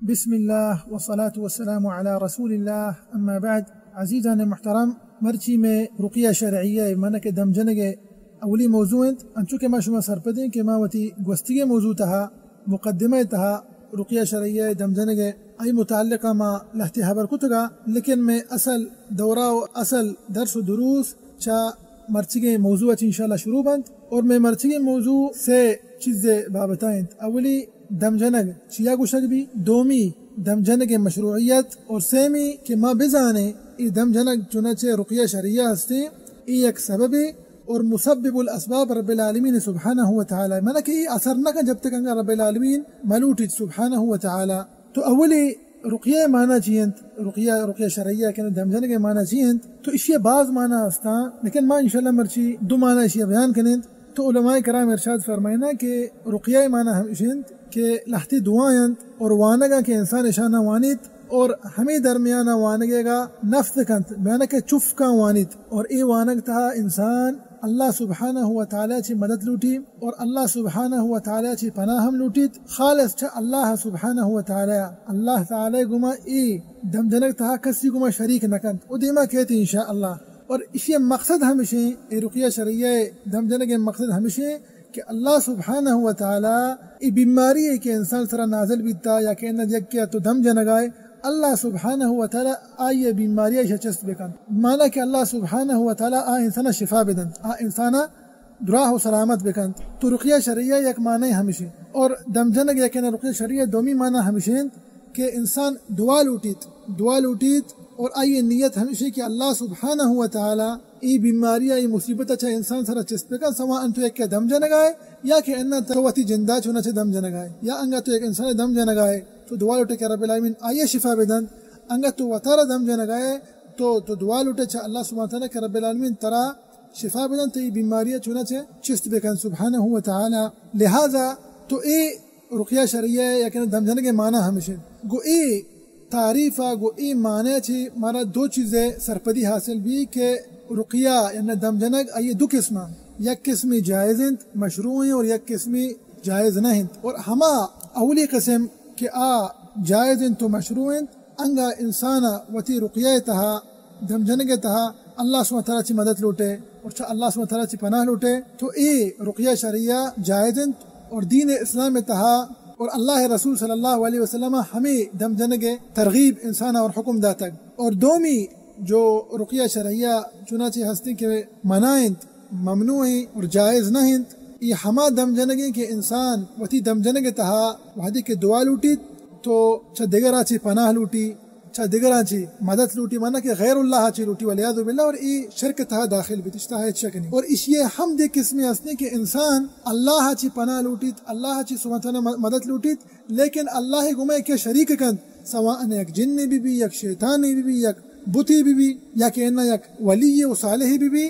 بسم اللہ والصلاة والسلام علی رسول اللہ، اما بعد۔ عزیزان محترم، مرچی میں رقیہ شرعیہ، معنی کہ دم جنگ ءِ اولی موضوع انت۔ انچو کہ ما شما سرپدیں کہ ما وتی گوستگیں موضوع تہا، مقدمہ تہا، رقیہ شرعیہ دم جنگ ءِ آئی متعلقہ ما لہتے حبر کتگا، لیکن میں اصل دورہ و اصل درس و دروس چا مرچگیں موضوع چ انشاءاللہ شروع بنت۔ اور میں مرچگیں موضوع سے چیزے بابتا انت۔ اولی، دم جنگ چیا گوشگ بی؟ دومی، دم جنگ مشروعیت؟ اور سیمی کہ ما بزانیں اے دم جنگ چنانچہ رقیہ شرعیہ ہستیں، اے یک سببے اور مسبب الاسباب رب العالمین سبحانہ و تعالی، معنی کہ اے اثر نہ کن جب تک انگا رب العالمین ملوٹیت سبحانہ و تعالی۔ تو اولی، رقیہ معنی چی انت؟ رقیہ، رقیہ شرعیہ کہ دم جنگ معنی چی انت؟ تو اشی باز معنی ہستاں، لیکن ما انشاءاللہ مرچی دو معنی اشی بیان کنیں۔ تو علماء کرام ارشاد فرمائنا کہ رقیہ معنی ہمیش انت کہ لہتے دعا انت اور وانگا کہ انسان اشانا وانیت اور ہمے درمیانا وانگے گا نفس کنت، معنی کہ چفکاں وانیت، اور اے وانگ تہا انسان اللہ سبحانہ و تعالی چی مدد لوٹی اور اللہ سبحانہ و تعالی چی پناہ ہم لوٹیت، خالص چہ اللہ سبحانہ و تعالی۔ اللہ تعالی گما اے دم جنگ تہا کسی گما شریک نہ کنت۔ و دیما کیت انشاءاللہ۔ اور اشی مقصد ہمیشیں، اے رقیہ شرعیہ دم جنگ مقصد ہمیشیں کہ اللہ سبحانہ و تعالی اے بیماری کہ انسان سرا نازل بیتا یا کہ انہ یک کہ تو دم جنگائے، اللہ سبحانہ و تعالی آئی بیماری ایشا چست بکنت۔ معنی کہ اللہ سبحانہ و تعالی آ انسان شفا بدنت، آ انسان دراہ و سلامت بکنت۔ تو رقیہ شرعیہ یک معنی ہمیشیں۔ اور دم جنگ یا کہ رقیہ شرعیہ دومی معنی ہمیشیں کہ انسان دعا لوٹیت، دعا لوٹیت اور آئی نیت ہمیشیں کہ اللہ سبحانہ و تعالی اے بیماری، اے مصیبت چہ انسان سرا چست بکن، سواء انت تو یک دم جنگائے یا کہ انہ تو وتی جندا چنانچہ دم جنگائے، یا انگا تو یک انسان دم جنگائے، تو دعا لوٹے کہ رب العالمین آئی شفا بدنت۔ انگا تو وتارا دم جنگائے، تو، تو دعا لوٹے چہ اللہ سبحانہ و تعالی کہ رب العالمین ترا شفا بدنت، اے بیماری چنانچہ چست بکنت سبحانہ و تعالی۔ لہذا تو اے رقیہ شرعیہ یا کہ دم جنگ معنی ہمیشیں۔ گو اے تعریف ء گوں اے معنی ء چہ مارا دو چیزے سرپدی حاصل بی کہ رقیہ یعنی دم جنگ آئی دو قسم ء، یک قسمی جائز انت، مشروع ہیں، اور یک قسمی جائز نہ انت۔ اور ہما اولی قسم کہ آ جائز انت و مشروع انت، انگا انسان ء وتی رقیہ ء تہا، دم جنگ ء تہا اللہ سبحانہ تعالی چی مدد لوٹے اور چہ اللہ سبحانہ تعالی چی پناہ لوٹے، تو اے رقیہ شرعیہ جائز انت۔ اور دین اسلام تہا اور اللہ رسول صلی اللہ علیہ وسلم ہمیں دم جنگ ترغیب انسان اور حکم داتگ۔ اور دومی جو رقیہ شرعیہ چنانچہ ہستیں کہ منع انت، ممنوع ہیں اور جائز نہ انت، یہ ہما دم جنگیں کہ انسان وتی دم جنگ تہا وحدی کہ دعا لوٹیت تو چہ دگرا چی پناہ لوٹی، چہ دگراں چی مدد لوٹی، مانا کہ غیر اللہ چی لوٹی، والعیاذ باللہ، اور ای شرک تہا داخل بیت، اشی تہا ہچ شک نہیں۔ اور اشی ہم دے قسمی ہستیں کہ انسان اللہ چی پناہ لوٹیت، اللہ چی سبحانہ تعالی م-، مدد لوٹیت، لیکن اللہ گمے کہ شریک کنت، سواء یک جنے بی بی، یک شیطانے بی بی، یک بتے بی بی، یا کہ انہ یک ولی و صالحے بی بی،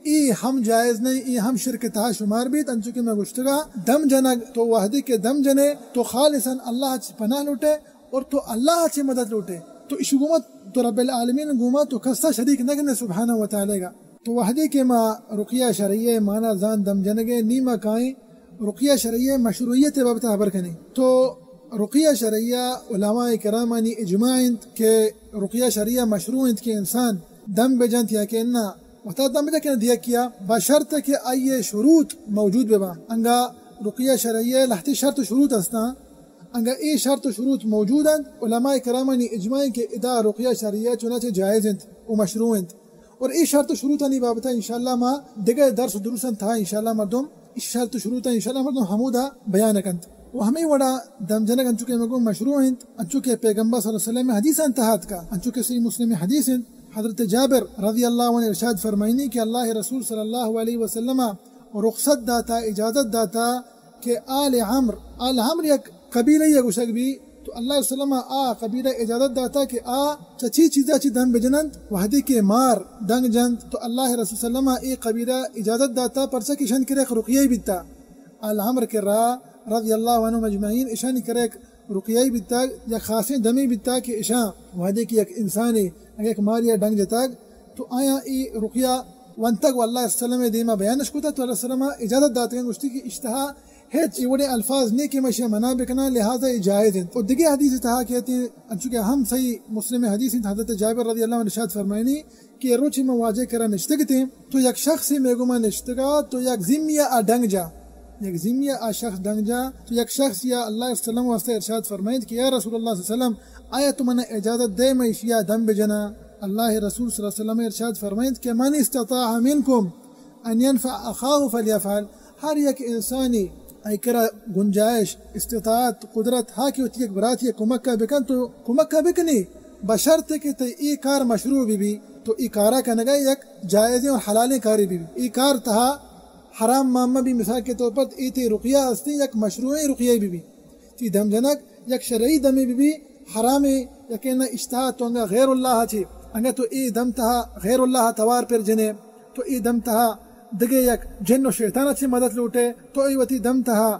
ای ہم جائز نہیں، ای ہم شرک تہا شمار بیت۔ انچو کہ میں گوشتگا، دم جنگ تو وحدی کہ دم جنے تو خالصاً اللہ چی پناہ لوٹے، اور تو اللہ چے مدد لوٹے، تو اشی گوما تو رب العالمین گوما تو کسا شریک نہ کنے سبحانہ و تعالی گا۔ تو وحدے کہ ما رقیہ شرعیہ مانا زان دم جنگے، نی ما کائیں رقیہ شرعیہ مشروعیت بابت خبر کنیں۔ تو رقیہ شرعیہ علماء کرامانی اجماع انت کہ رقیہ شرعیہ مشروع انت کہ انسان دم بجنت یا کہ انا وتا دم بجنت کہ دیکھیا، بشرط کہ آئی شروط موجود بباں۔ انگا رقیہ شرعیہ لہتے شرط و شروط ہستاں۔ انگا اے شرط و شروط موجود انت، علماء کرامانی اجماع انت کہ ادا رقیہ شرعیہ چنانچہ جائز انت و مشروع انت۔ اور اے شرط و شروطانی بابتا انشاءاللہ ما دگہ درس و دروسان تہا انشاءاللہ مردم اے شرط و شروطان انشاءاللہ مردم ہمودا بیان کنت۔ و ہمے وڑا دم جنگ انچو کہ مگو مشروع انت، انچو کہ پیغمبر صلی اللہ علیہ وسلم حدیثان تہا اتکا، انچو کہ صحیح مسلم حدیث انت، حضرت جابر رضی اللہ عنہ ارشاد فرمائنی کہ اللہ رسول صلی اللہ علیہ وسلم رخصت داتا، اجازت داتا کہ آل عمرو، آل عمرو یک قبیلہ یا گوشگ بی، تو اللہ رسول صلی اللہ علیہ وسلم آ قبیلہ اجازت داتا کہ آ چہ چی چیزا چی دم بجننت، وحدی کہ مار دنگ جنت، تو اللہ رسول صلی اللہ علیہ وسلم اے قبیلہ اجازت داتا، پرچا کہ اشانی کرا یک رقیہ بیتا۔ آل عمرو کرا رضی اللہ عنہم اجمعین، اشانی کرا یک رقیہ بیتا، یک خاصیں دمے بیتا کہ اشاں وحدی کہ یک انسانے اگہ یک ماریا ڈنگ جتگ، تو آیاں اے رقیہ ونتگ و اللہ صلی اللہ علیہ وسلم دیما بیانش کتا، تو اللہ صلی اللہ علیہ وسلم اجازت داتگن، گوشتی کہ اشی تہا ہچ اے وڑیں الفاظ نیں کہ ما ایشی ءَ منع بکناں، لہذا اے جائز انت۔ اور دگہ حدیث تہا کہ انچو کہ ہم صحیح مسلم حدیث انت، حضرت جابر رضی اللہ عنہ ارشاد فرمائنی کہ روچے من واجہ کرا نشتگ اتیں، تو یک شخصے مئے گوما نشتگا، تو یک زمی ءَ آ ڈنگ جا، یک زمی ءَ آ شخص ڈنگ جا، تو یک شخص یا اللہ علیہ وسلم واسطہ ارشاد فرمائنت کہ یا رسول اللہ صلی اللہ علیہ وسلم، آیا تو منا اجازت دے من ایشی ءَ دم بجناں؟ اللہ رسول صلی اللہ علیہ وسلم ارشاد فرمائنت کہ من استطاع منکم ان ینفع اخاہ فلیفعل، ہر یک انسانی آئی کرا گنجائش، استطاعت، قدرت ہا کہ وتی یک براتی ءَ کمک ءَ بکن تو کمک ءَ بکنی، بشرط کہ تئی اے کار مشروع بہ بی، تو اے کارا کنگا یک جائزیں اور حلالیں کارے بہ بی۔ اے کار تہا حرام مان مہ بی، مثال کے طور پر اے تئی رقیہ ہستیں یک مشروعیں رقیہ بہ بی، تئی دم جنگ یک شرعی دمے بہ بی، حرامیں، یکے نہ اشتہا تو انگا غیر اللہ چے، انگا تو اے دم تہا غیر اللہ توار پر جنے، تو اے دم تہا دگہ یک جن و شیطان چے مدد لوٹے، تو اے وتی دم تہا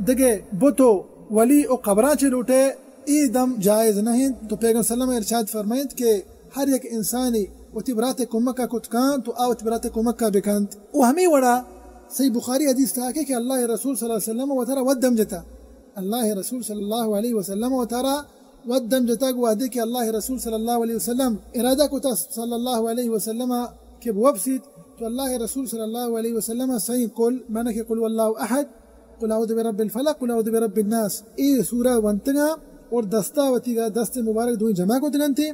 دگہ بت و ولی و قبراں چے لوٹے، اے دم جائز نہ انت۔ تو پیغمبر صلی اللہ علیہ وسلم ارشاد فرمائنت کہ ہر یک انسانی وتی برات کمک ءَ کت کن تو آ وتی برات کمک ءَ بکنت۔ و ہمے وڑا صحیح بخاری حدیث تہا کہ، کہ اللہ رسول صلی اللہ علیہ وسلم وتارا وت دم جتا، اللہ رسول صلی اللہ علیہ وسلم وتارا وت دم جتگ۔ وہدے کہ اللہ رسول صلی اللہ علیہ وسلم ارادہ کتا صلی اللہ علیہ وسلم کہ بوپسیت، تو اللہ رسول صلی اللہ علیہ وسلم سئیں قل، معنی کہ قل واللہ احد، قل اعوذ برب الفلق، قل اعوذ برب الناس، اے سورہ ونتگاں اور دستا وتیگا دست مبارک دوئیں جمع کتگنتے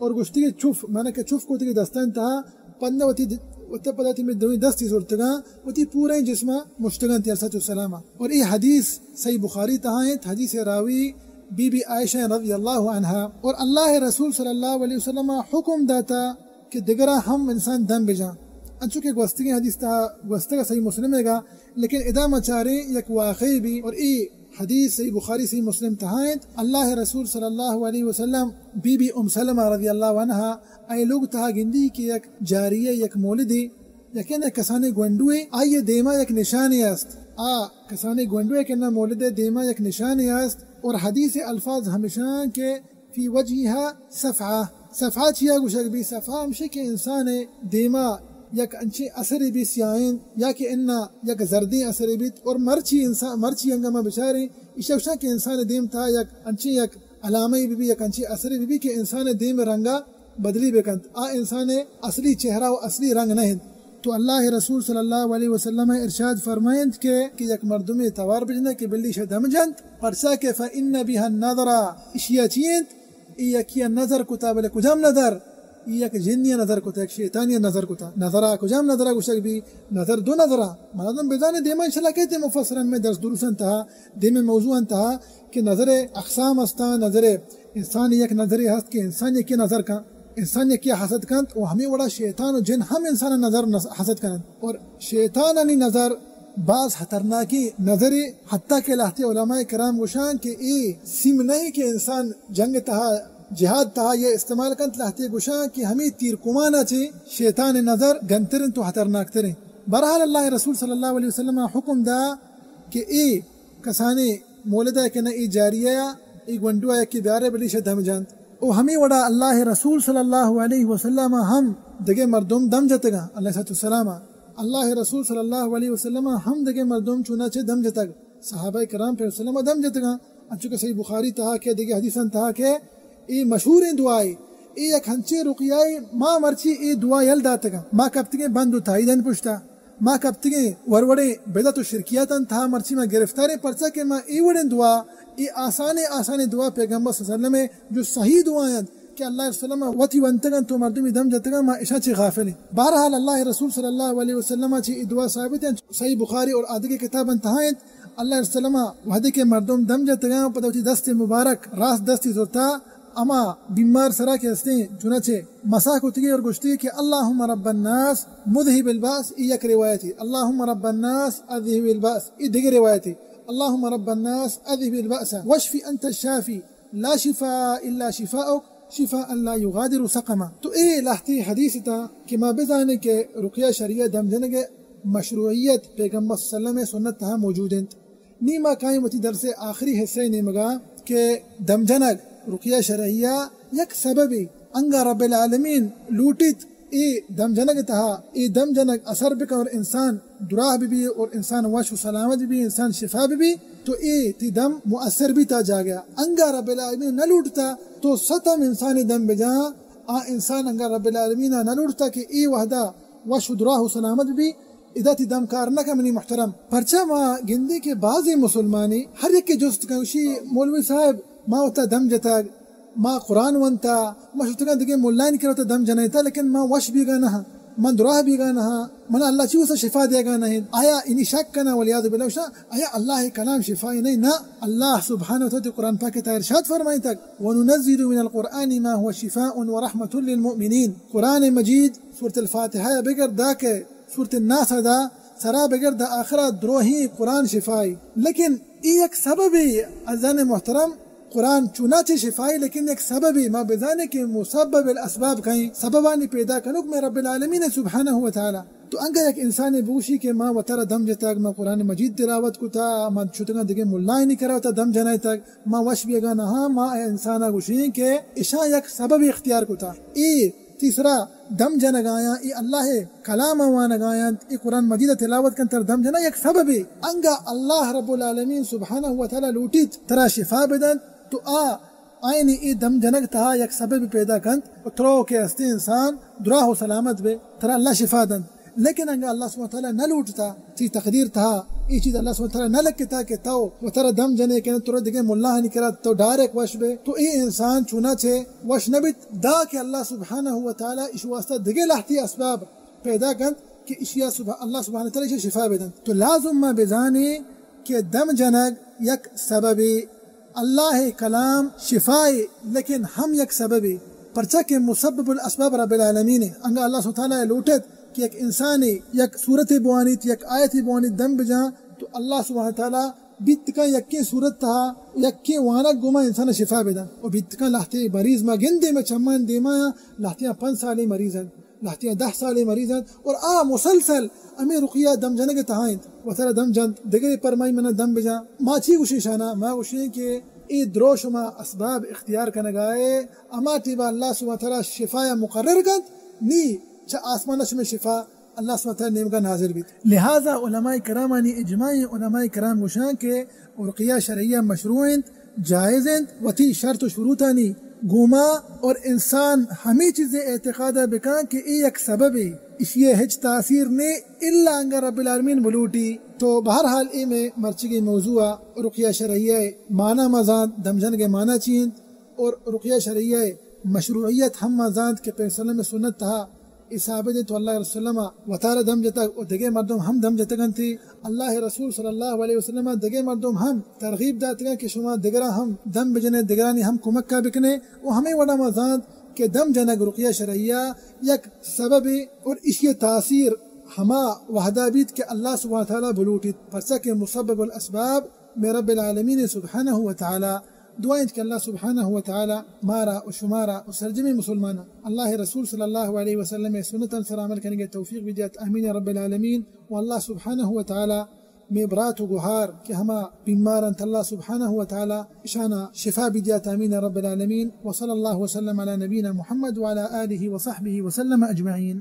اور گوشتی کہ چف، معنی کہ چف کتگی دستان تہا پندا وتی د-، وتی پدا وتی دوئیں دستی زرتگاں، وتی پوریں جسما مشتگاں تئی علیہ الصلوۃ والسلام۔ اور اے حدیث صحیح بخاری تہا انت، حدیث راوی بی بی عائشہ رضی اللہ عنہا۔ اور اللہ رسول صلی اللہ علیہ وسلم حکم داتا کہ دگرا ہم انسان دم بجاں، انچو کہ گوستگیں حدیث تہا گوستگا صحیح مسلم گا، لیکن ادا ما چاریں یک واقعی بی اور اے حدیث صحیح بخاری صحیح مسلم تہا انت۔ اللہ رسول صلی اللہ علیہ وسلم بی بی ام سلمہ رضی اللہ عنہا اے لوگ تہا گندی کہ یک جاریہ، یک مولدی، یکے نہ کسانیں گونڈوے، آئی دیما یک نشانے است۔ آ کسانیں گونڈوے کہ نہ مولد دیما یک نشانے است۔ اور حدیث الفاظ ہمیشاں کہ فی وجہہا صفعہ۔ صفعہ چیا گوشگ بی؟ صفعہ ہمشی کہ انسان دیما یک انچیں اثرے بی سیاہیں یا کہ انا یک زردیں اثرے بیت اور مرچی انسان، مرچی انگا ما بچاریں، ایشا گوشاں کہ انسان دیم تہا یک انچیں یک علامہ بی بی، یک انچیں اثرے بی بی کہ انسان دیم رنگا بدلی بکنت، آ انسان اصلی چہرہ و اصلی رنگ نہ انت۔ تو اللہ رسول صلی اللہ علیہ وسلم ارشاد فرمائنت کہ، کہ یک مردمے توار بجنت کہ بلی شہ دم جنت، پرچا کہ فإن بها النظر، اشیا چی انت؟ ای یکیا نظر کتا، بلے کجام نظر؟ ای یک جنیا نظر کتا، یک شیطانیا نظر کتا۔ نظرا کجام نظرا گوشگ بی؟ نظر دو نظرا۔ مردم بزانے دیما انشاءاللہ کہتے مفصلا میں درس دروسن تہا، دیمے موضوعاں تہا کہ نظر اقسام ہستاں، نظر انسان یک نظرے ہست کہ انسان یکی نظر کن، انسان یکی حسد کنت و ہمے وڑا شیطان و جن ہم انسان نظر نس-، حسد کنت۔ اور شیطانانی نظر باز خطرناکیں نظرے، حتی کہ لہتے علماء کرام گوشان کہ اے سیم نہیں کہ انسان جنگ تہا، جہاد تہا یہ استعمال کنت، لہتے گوشان کہ ہمے تیر کمانا چے شیطان نظر گنترین تو خطرناکترین۔ بہرحال اللہ رسول صلی اللہ علیہ وسلم حکم دا کہ اے کسانیں مولدا کہ نہ اے جاریہ یا اے گونڈوا یکے بیارے بلی شہ دم جنت۔ او ہمے وڑا اللہ رسول صلی اللہ علیہ وسلم ہم دگہ مردم دم جتگاں، علیہ الصلوۃ والسلام۔ اللہ رسول صلی اللہ علیہ وسلم ہم دگہ مردم چوناچہ دم جتگ۔ صحابہ کرام پہ وسلم دم جتگاں۔ انچو کہ صحیح بخاری تہا کہ دگہ حدیثاں تہا کہ اے مشہوریں دعائے، اے یک ہنچیں رقیائے، ما مرچی اے دعا یل داتگاں۔ ما کپتگیں بند و تائیدن پشتا۔ ما کپتگیں وڑ وڑیں بدعت و شرکیاتاں تہا مرچی ما گرفتاریں، پرچا کہ ما اے وڑیں دعا، اے آسانیں آسانیں دعا پیغمبر صلی اللہ علیہ وسلم جو صحیح دعا انت کہ اللہ علیہ وسلم وتی ونتگاں تو مردمی دم جتگاں، ما اشاں چہ غافلیں۔ بہرحال اللہ رسول صلی اللہ علیہ وسلم چہ اے دعا ثابت انت، صحیح بخاری اور آدگہ کتاباں تہا انت۔ اللہ علیہ وسلم وہدے کہ مردم دم جتگاں، پدا وتی دست مبارک راست دستی زرتا، اما بیمار سرا کہ ہستیں، چنانچہ مسح کتگی اور گوشتی کہ اللہم رب الناس مذہب البأس، ای یک روایتی، اللہم رب الناس اذہب البأس، ای دگہ روایتی، اللہم رب الناس اذہب البأس واشف انت الشافی لا شفاء الا شفاؤک شفاء لا یغادر سقما۔ تو اے لہتی حدیث تا کہ ما بزانیں کہ رقیہ شریعہ دم جنگ مشروعیت پیغمبر صلی اللہ علیہ وسلم سنت تہا موجود انت۔ نی ما کائیں وتی درس آخری حصہ نیمگا کہ دم جنگ رقیہ شرعیہ یک سببی، انگا رب العالمین لوٹیت اے دم جنگ تہا، اے دم جنگ اثر بکن اور انسان دراہ بہ بی اور انسان وش و سلامت بہ بی، انسان شفا بہ بی، تو اے تی دم مؤثر بی تا جاگہ۔ انگا رب العالمین نہ لوٹتا تو ستم انسان دم بجا، آ انسان انگا رب العالمین نہ لوٹتا کہ اے وحدہ وش و دراہ و سلامت بہ بی، ادا تی دم کار نہ کن منی محترم۔ پرچا ما گندے کہ بعضی مسلمانی ہر یک جست کن، گوشی، مولوی صاحب، ما وتا دم جتگ، ما قرآن ونتا، ما شتگاں دگہ ملائیں کرا وتا دم جنائتا، لیکن ما وش بیگا نہ ہاں، من دراہ بیگا نہ ہاں، من اللہ چی وسا شفا دیگا نہ انت۔ آیا انی شک کنا؟ والعیاذ باللہ، گوشاں، آیا اللہ کلام شفا نہیں؟ نہ، اللہ سبحانہ و تعالی قرآن پاک تا ارشاد فرمائیں تک، وننزل من القرآن ما هو شفاء ورحمة للمؤمنین۔ قرآن مجید سورۃ الفاتحہ بگر دا کہ سورۃ الناس دا سرا بگر دا آخرا دروہی قرآن شفائی۔ لیکن ای یک سببی، عزیزان محترم، قرآن چوناچہ شفائی، لیکن یک سببی ما بزانے کہ مسبب الاسباب کہیں، سببانی پیدا کنوک میں رب العالمین سبحانہ و تعالی۔ تو انگا یک انسانے بوشی کہ ما وترا دم جتگ، ما قرآن مجید تلاوت کتا، ما شتگاں دگہ ملائنی کرا وتا دم جنائتگ، ما وش بیگا نہ ہاں، ما اے انسانا گوشیں کہ اشاں یک سببی اختیار کتا۔ ای تیسرا دم جنگ آیاں، ای اللہ کلام وانگ آیاں، ای قرآن مجید تلاوت کن تر دم جنگ یک سببے۔ انگا اللہ رب العالمین سبحانہ و تعالی لوٹیت ترا شفا بدنت، تو آ آئینی ای دم جنگ تہا یک سببے پیدا کنت و ترو کہ ہستے انسان دراہ و سلامت بے، ترا اللہ شفا دنت۔ لیکن انگا اللہ سبحانہ و تعالی نہ لوٹتا، تی تقدیر تہا ای چیز اللہ سبحانہ و تعالی نہ لکھتا کہ تو و ترا دم جنے کہ تو دگہ ملاہانی کرا تو ڈائریکٹ وش بے، تو ای انسان چوناچہ وش نہ بیت، دا کہ اللہ سبحانہ و تعالی اش واسطہ دگہ لہتی اسباب پیدا کنت کہ اشیا سبح-، اللہ سبحانہ و تعالی اشیا شفا بدنت۔ تو لازم ما بزانے کہ دم جنگ یک سببے، اللہ کلام شفائے، لیکن ہم یک سببے، پرچا کہ مسبب الاسباب رب العالمین ہے۔ انگا اللہ سبحانہ و تعالی لوٹت کہ یک انسانے یک سورتے بوانیت، یک آیتے بوانیت، دم بجاں، تو اللہ سبحانہ و تعالی بیت کن یکیں سورت تہا، یکیں وانگ گوما انسان شفا بدن۔ و بیت کن لہتے مریض ما گندے، میں چمان دیما لہتیاں پنچ سالے مریض انت، لہتیاں دہ سالے مریض انت، اور آ مسلسل ہمیں رقیہ دم جنگ تہا انت۔ وترا دم جنت، دگہ پرمائی منا دم بجاں۔ ما چی گوشیں شانا؟ ما گوشیں کہ اے درو شما اسباب اختیار کنگائے، اما ٹیبا اللہ سبحانہ و تعالی شفایا مقرر کنت، نی چہ آسمان شمے شفا اللہ سبحانہ و تعالی نیمگا نازل بیت۔ لہذا علماء کرامانی اجماع، علماء کرام گوشاں کہ رقیہ شرعیہ مشروع انت، جائز انت، وتی شرط و شروطانی گوما، اور انسان ہمیں چیزے اعتقاد بکاں کہ اے یک سببے، اشی ہچ تاثیر نے الا انگا رب العالمین بلوٹی۔ تو بہرحال اے میں مرچگی موضوع رقیہ شرعیہ معنی مزان، دم جنگ معنی چی انت، اور رقیہ شرعیہ مشروعیت ہم ما زانت کہ پیغمبر صلی اللہ علیہ وسلم سنت تہا اے ثابت انت، تو اللہ رسول اللہ وتارا دم جتگ و دگہ مردم ہم دم جتگ انت۔ اللہ رسول صلی اللہ علیہ وسلم دگہ مردم ہم ترغیب داتگ کہ شما دگرا ہم دم بجنے، دگرانی ہم کمکا بکنے۔ و ہمیں وڑا ما زانت کہ دم جنگ رقیہ شرعیہ یک سببے اور اشی تاثیر ہما وحدہ بیت کہ اللہ سبحانہ تعالی بلوٹیت، پرچا کہ مسبب الاسباب میں رب العالمین سبحانہ و تعالی۔ دعا انت کہ اللہ سبحانہ و تعالی مارا و شمارا و سرجمیں مسلماناں اللہ رسول صلی اللہ علیہ وسلم سنتاں سر عمل کنگے توفیق بدیات، آمین یا رب العالمین۔ و اللہ سبحانہ و تعالی میں برات و گہار کہ ہما بیمار انت، اللہ سبحانہ و تعالی اشانا شفا بدیات، آمین یا رب العالمین۔ وصلی اللہ وسلم علی نبینا محمد وعلی آلہ وصحبہ وسلم اجمعین۔